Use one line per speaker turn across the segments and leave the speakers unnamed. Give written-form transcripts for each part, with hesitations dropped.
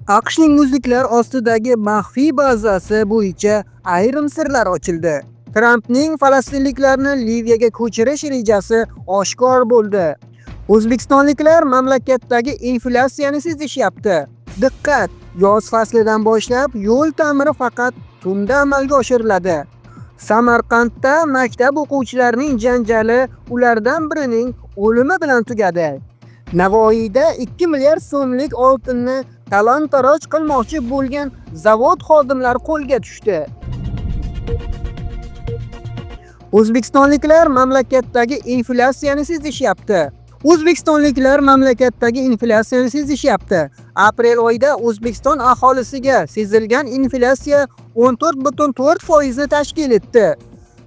AQShning muzliklar ostidagi maxfiy bazasi bo'yicha ayrim sirlar ochildi. Trampning falastinliklarni Liviyaga ko'chirish rejasi oshkor bo'ldi. O'zbekistonliklar mamlakatdagi inflyatsiyani sezishyapti. Diqqat! Yoz faslidan boshlab yo'l ta'miri faqat tunda amalga oshiriladi. Samarqandda maktab o'quvchilarining janjali ulardan birining o'limi bilan tugadi. Navoiyda 2 milliard so'mlik oltinni talon-taroj qilmoqchi bo'lgan zavod xodimlari qo'lga tushdi. O'zbekistonliklar mamlakatdagi inflyatsiyani sezishyapti. O'zbekistonliklar mamlakatdagi inflyatsiyani sezishyapti. Aprel oyida O'zbekiston aholisiga sezilgan inflyatsiya 14,4% ni tashkil etdi.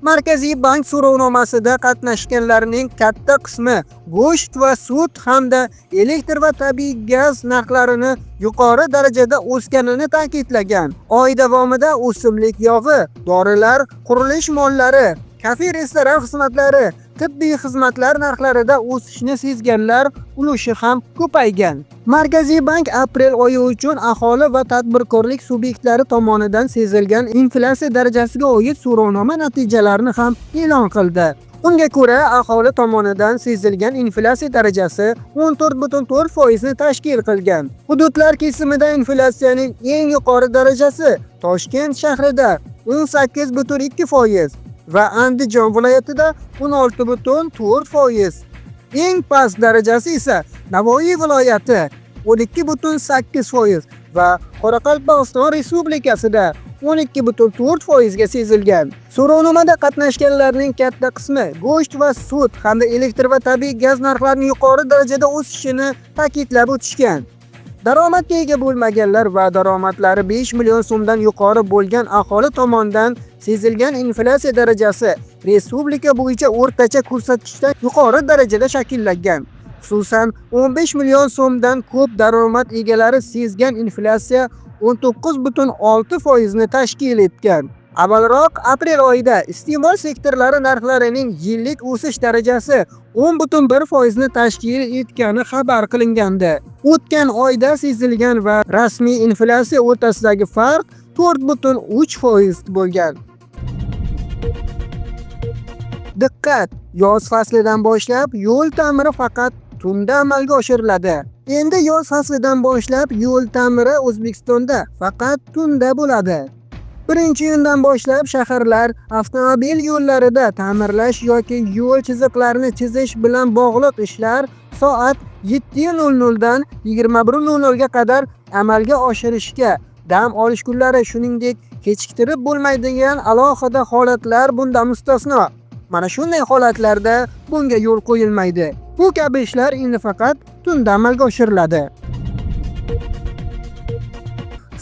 Markaziy bank so'rovnomasida qatnashganlarning katta qismi go'sht va sut hamda elektr va tabiiy gaz narxlarini yuqori darajada o'sganini ta'kidlagan. Oy davomida o'simlik yog'i, dorilar, qurilish mollari, kafe, restoran xizmatlari, tibbiy xizmatlar narxlarida o'sishni sezganlar ulushi ham ko'paygan. Markaziy bank aprel oyi uchun aholi va tadbirkorlik subyektlari tomonidan sezilgan inflyatsiya darajasiga oid so'rovnoma natijalarini ham e'lon qildi. Unga ko'ra, aholi tomonidan sezilgan inflyatsiya darajasi 14,4% ni tashkil qilgan. Hududlar kesimida inflyatsiyaning eng yuqori darajasi Toshkent shahrida 18,2% va Andijon viloyatida 16,4%. Eng past darajasi esa Navoiy viloyati 12,8% va Qoraqalpog'iston Respublikasida 12,4% ga sezilgan. So'rovnomada qatnashganlarning katta qismi go'sht va sut hamda elektr va tabiiy gaz narxlarining yuqori darajada o'sishini ta'kidlab o'tishgan. Daromadga ega bo'lmaganlar va daromadlari 5 million so'mdan yuqori bo'lgan aholi tomonidan sezilgan inflyatsiya darajasi respublika bo'yicha o'rtacha ko'rsatkichdan yuqori darajada shakllangan. Xususan, 15 million so'mdan ko'p daromad egalari sezgan inflyatsiya 19,6% ni tashkil etgan. Avvalroq aprel oyida iste'mol sektorlari narxlarining yillik o'sish darajasi 10,1% ni tashkil etgani xabar qilingandi. O'tgan oyda sezilgan va rasmiy inflyatsiya o'rtasidagi farq 4,3% bo'lgan. Diqqat! Yoz faslidan boshlab yo'l ta'miri faqat tunda amalga oshiriladi. Endi yoz faslidan boshlab yo'l ta'miri O'zbekistonda faqat tunda bo'ladi. 1-iyundan boshlab shaharlar avtomobil yo'llarida ta'mirlash yoki yo'l chiziqlarini chizish bilan bog'liq ishlar soat 7:00 dan 21:00 ga qadar amalga oshirishga, dam olish kunlari, shuningdek, kechiktirib bo'lmaydigan alohida holatlar bundan mustasno. Mana shunday holatlarda bunga yo'l qo'yilmaydi. Bu kabi ishlar endi faqat tunda amalga oshiriladi.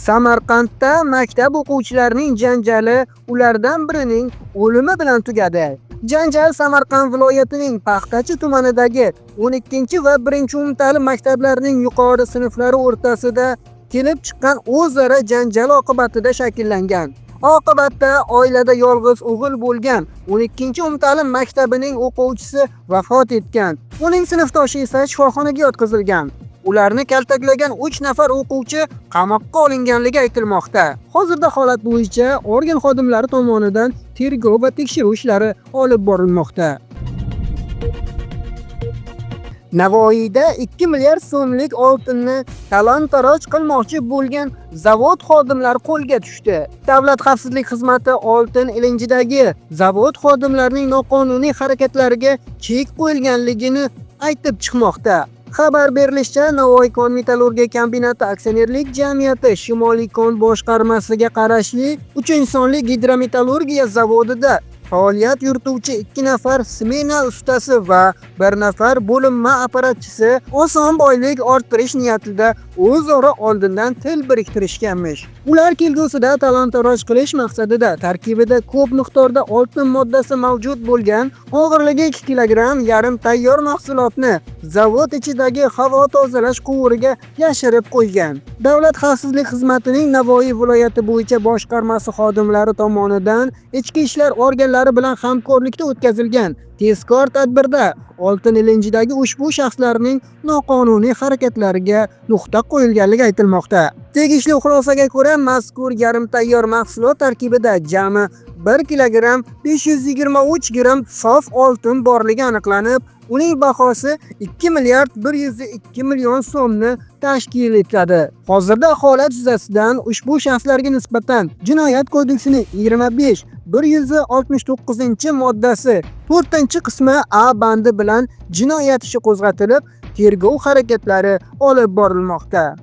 Samarqandda maktab o'quvchilarining janjali ulardan birining o'limi bilan tugadi. Janjal Samarqand viloyatining Paxtachi tumanidagi 12 va 1-umumta'lim maktablarining yuqori sinflari o'rtasida kelib chiqqan o'zaro janjal oqibatida shakllangan. Oqibatda oilada yolg'iz o'g'il bo'lgan 12-umumta'lim maktabining o'quvchisi vafot etgan. Uning sinfdoshi esa shifoxonaga yotqizilgan. Ularni kaltaklagan 3 nafar o'quvchi qamoqqa olinganligi aytilmoqda. Hozirda holat bo'yicha organ xodimlari tomonidan tergov va tekshiruv ishlari olib borilmoqda. Navoiyda 2 milliard so'mlik oltinni talon-taroj qilmoqchi bo'lgan zavod xodimlari qo'lga tushdi. Davlat xavfsizlik xizmati oltin ilinjidagi zavod xodimlarining noqonuniy harakatlariga chek qo'yilganligini aytib chiqmoqda. Xabar berilishicha, Navoiy kon metallurgiya kombinati aksionerlik jamiyati Shimoliy kon boshqarmasiga qarashli 3-sonli gidrometallurgiya zavodida faoliyat yurituvchi 2 nafar smena ustasi va 1 nafar bo'linma apparatchisi oson boylik orttirish niyatida o'zaro oldindan til biriktirishganmish. Ular kelgusida talon-taroj qilish maqsadida tarkibida ko'p miqdorda oltin moddasi mavjud bo'lgan og'irligi 2 kilogramm yarim tayyor mahsulotni zavod ichidagi havo tozalash quvuriga yashirib qo'ygan. Davlat xavfsizlik xizmatining Navoiy viloyati bo'yicha boshqarmasi xodimlari tomonidan ichki ishlar organlari bilan hamkorlikda o'tkazilgan tezkor tadbirda oltin ilinjidagi ushbu shaxslarning noqonuniy harakatlariga nuqta qo'yilganligi aytilmoqda. Tegishli xulosaga ko'ra, mazkur yarim tayyor mahsulot tarkibida jami 1 kilogramm 523 gramm sof oltin borligi aniqlanib, uning bahosi 2 milliard 102 million so'mni tashkil etadi. Hozirda holat yuzasidan ushbu shaxslarga nisbatan Jinoyat kodeksining 25 169 moddasi 4-qismi A bandi bilan jinoyat ishi qo'zg'atilib, tergov harakatlari olib borilmoqda.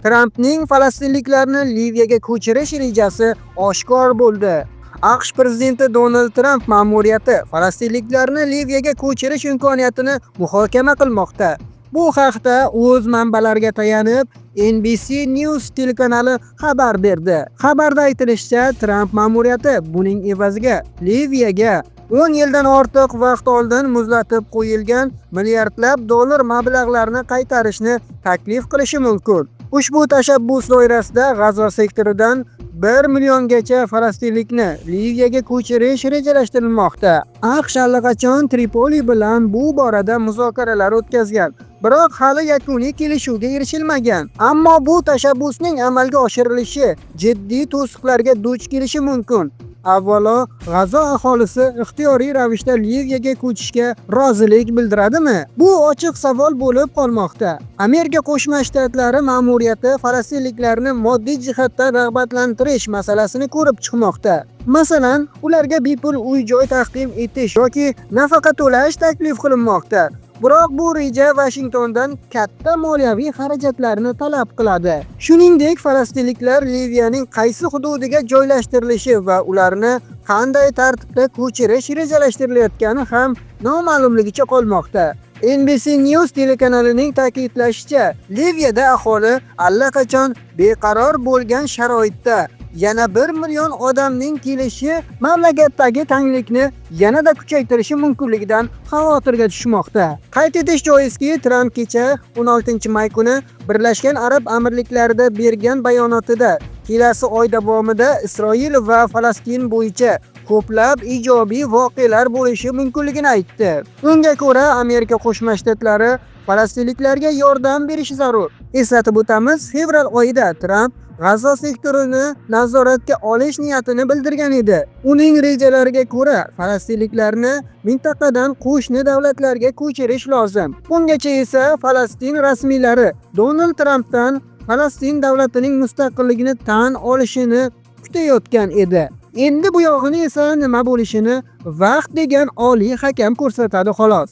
Trampning falastinliklarni Liviyaga ko'chirish rejasi oshkor bo'ldi. AQSh prezidenti Donald Tramp ma'muriyati falastinliklarni Liviyaga ko'chirish imkoniyatini muhokama qilmoqda. Bu haqda o'z manbalariga tayanib NBC News telekanali xabar berdi. Xabarda aytilishicha, Tramp ma'muriyati buning evaziga Liviyaga 10 yildan ortiq vaqt oldin muzlatib qo'yilgan milliardlab dollar mablag'larni qaytarishni taklif qilishi mumkin. Ushbu tashabbus doirasida G'azo sektoridan 1 milliongacha falastinlikni Liviyaga ko'chirish rejalashtirilmoqda. AQSh allaqachon Tripoli bilan bu borada muzokaralar o'tkazgan, biroq hali yakuniy kelishuvga erishilmagan. Ammo bu tashabbusning amalga oshirilishi jiddiy to'siqlarga duch kelishi mumkin. Avvalo, G'azo aholisi ixtiyoriy ravishda Liviyaga ko'chishga rozilik bildiradimi? Bu ochiq savol bo'lib qolmoqda. Amerika Qo'shma Shtatlari ma'muriyati falastinliklarni moddiy jihatdan rag'batlantirish masalasini ko'rib chiqmoqda. Masalan, ularga bepul uy-joy taqdim etish yoki nafaqa to'lash taklif qilinmoqda. Biroq bu reja Vashingtondan katta moliyaviy xarajatlarni talab qiladi. Shuningdek, falastinliklar Liviyaning qaysi hududiga joylashtirilishi va ularni qanday tartibda ko'chirish rejalashtirilayotgani ham noma'lumligicha qolmoqda. NBC News telekanalining ta'kidlashicha, Liviyada aholi allaqachon beqaror bo'lgan sharoitda yana 1 million odamning kelishi mamlakatdagi tanglikni yanada kuchaytirishi mumkinligidan xavotirga tushmoqda. Qayd etish joizki, Tramp kecha 16-may kuni Birlashgan Arab Amirliklarida bergan bayonotida kelasi oy davomida Isroil va Falastin bo'yicha ko'plab ijobiy voqealar bo'lishi mumkinligini aytdi. Unga ko'ra, Amerika Qo'shma Shtatlari falastinliklarga yordam berishi zarur. Eslatib o'tamiz, fevral oyida Tramp G'azo sektorini nazoratga olish niyatini bildirgan edi. Uning rejalariga ko'ra, falastinliklarni mintaqadan qo'shni davlatlarga ko'chirish lozim. Bungacha esa Falastin rasmiylari Donald Trampdan Falastin davlatining mustaqilligini tan olishini kutayotgan edi. Endi bu yog'ini esa nima bo'lishini vaqt degan oliy hakam ko'rsatadi xolos.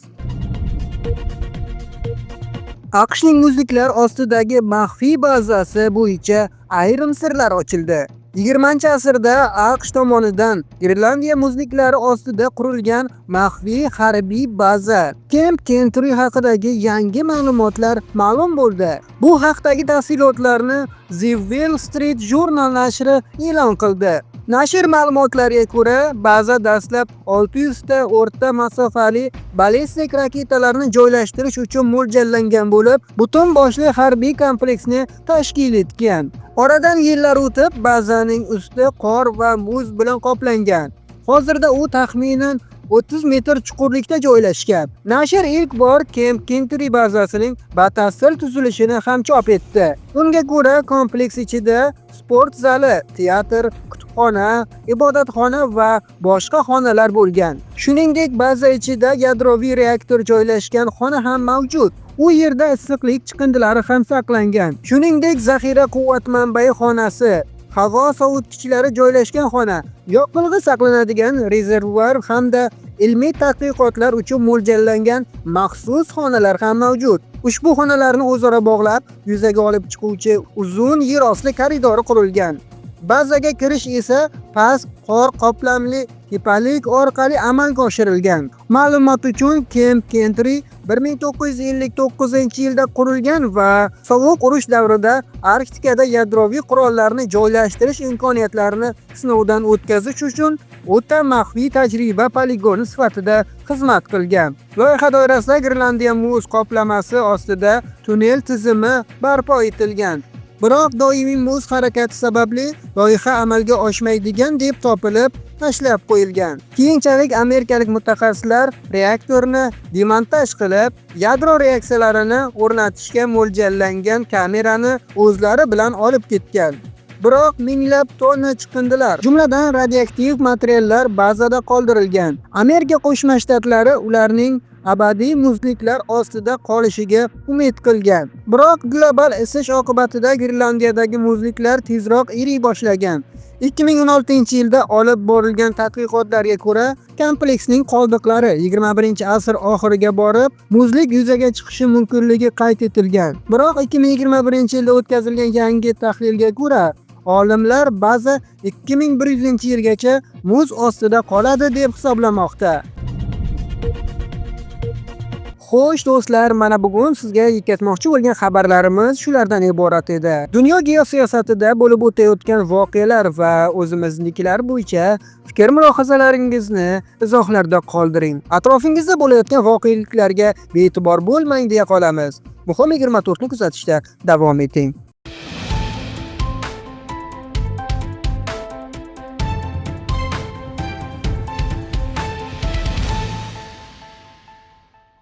AQShning muzliklar ostidagi maxfiy bazasi bo'yicha ayrim sirlar ochildi. 20-asrda AQSh tomonidan Grenlandiya muzliklari ostida qurilgan maxfiy harbiy baza Kemp Kentri haqidagi yangi ma'lumotlar ma'lum bo'ldi. Bu haqdagi tafsilotlarni The Wall Street Journal nashri e'lon qildi. Nashr ma'lumotlariga ko'ra, baza dastlab 600 ta o'rta masofali ballistik raketalarni joylashtirish uchun mo'ljallangan bo'lib, butun boshli harbiy kompleksni tashkil etgan. Oradan yillar o'tib, bazaning usti qor va muz bilan qoplangan. Hozirda u taxminan 30 metr chuqurlikda joylashgan. Nashr ilk bor Kemp Kentri bazasining batafsil tuzilishini ham chop etdi. Unga ko'ra, kompleks ichida sport zali, teatr, kutubxona, ibodatxona va boshqa xonalar bo'lgan. Shuningdek, baza ichida yadroviy reaktor joylashgan xona ham mavjud. U yerda issiqlik chiqindilari ham saqlangan. Shuningdek, zaxira quvvat manbai xonasi, havo sovutgichlari joylashgan xona, yoqilg'i saqlanadigan rezervuar hamda ilmiy tadqiqotlar uchun mo'ljallangan maxsus xonalar ham mavjud. Ushbu xonalarni o'zaro bog'lab, yuzaga olib chiquvchi uzun yerosti koridori qurilgan. Bazaga kirish esa past qor qoplamli tepalik orqali amalga oshirilgan. Ma'lumot uchun, Kemp Kentri 1959-yilda qurilgan va sovuq urush davrida Arktikada yadroviy qurollarni joylashtirish imkoniyatlarini sinovdan o'tkazish uchun o'ta maxfiy tajriba poligoni sifatida xizmat qilgan. Loyiha doirasida Grenlandiya muz qoplamasi ostida tunnel tizimi barpo etilgan. Biroq doimiy muz harakati sababli loyiha amalga oshmaydigan deb topilib, tashlab qo'yilgan. Keyinchalik amerikalik mutaxassislar reaktorni demontaj qilib, yadro reaksiyalarini o'rnatishga mo'ljallangan kamerani o'zlari bilan olib ketgan. Biroq minglab tonna chiqindilar, jumladan radioaktiv materiallar bazada qoldirilgan. Amerika Qo'shma Shtatlari ularning abadiy muzliklar ostida qolishiga umid qilgan. Biroq global isish oqibatida Grenlandiyadagi muzliklar tezroq eriy boshlagan. 2016-yilda olib borilgan tadqiqotlarga ko'ra, kompleksning qoldiqlari 21-asr oxiriga borib muzlik yuzaga chiqishi mumkinligi qayd etilgan. Biroq 2021-yilda o'tkazilgan yangi tahlilga ko'ra, olimlar baza 2100-yilgacha muz ostida qoladi deb hisoblamoqda. Xo'sh do'stlar, mana bugun sizga yetkazmoqchi bo'lgan xabarlarimiz shulardan iborat edi. Dunyo geosiyosatida bo'lib o'tayotgan voqealar va o'zimiznikilar bo'yicha fikr mulohazalaringizni izohlarda qoldiring. Atrofingizda bo'layotgan voqeliklarga bee'tibor bo'lmang deya qolamiz. Muhim 24 ni kuzatishda davom eting.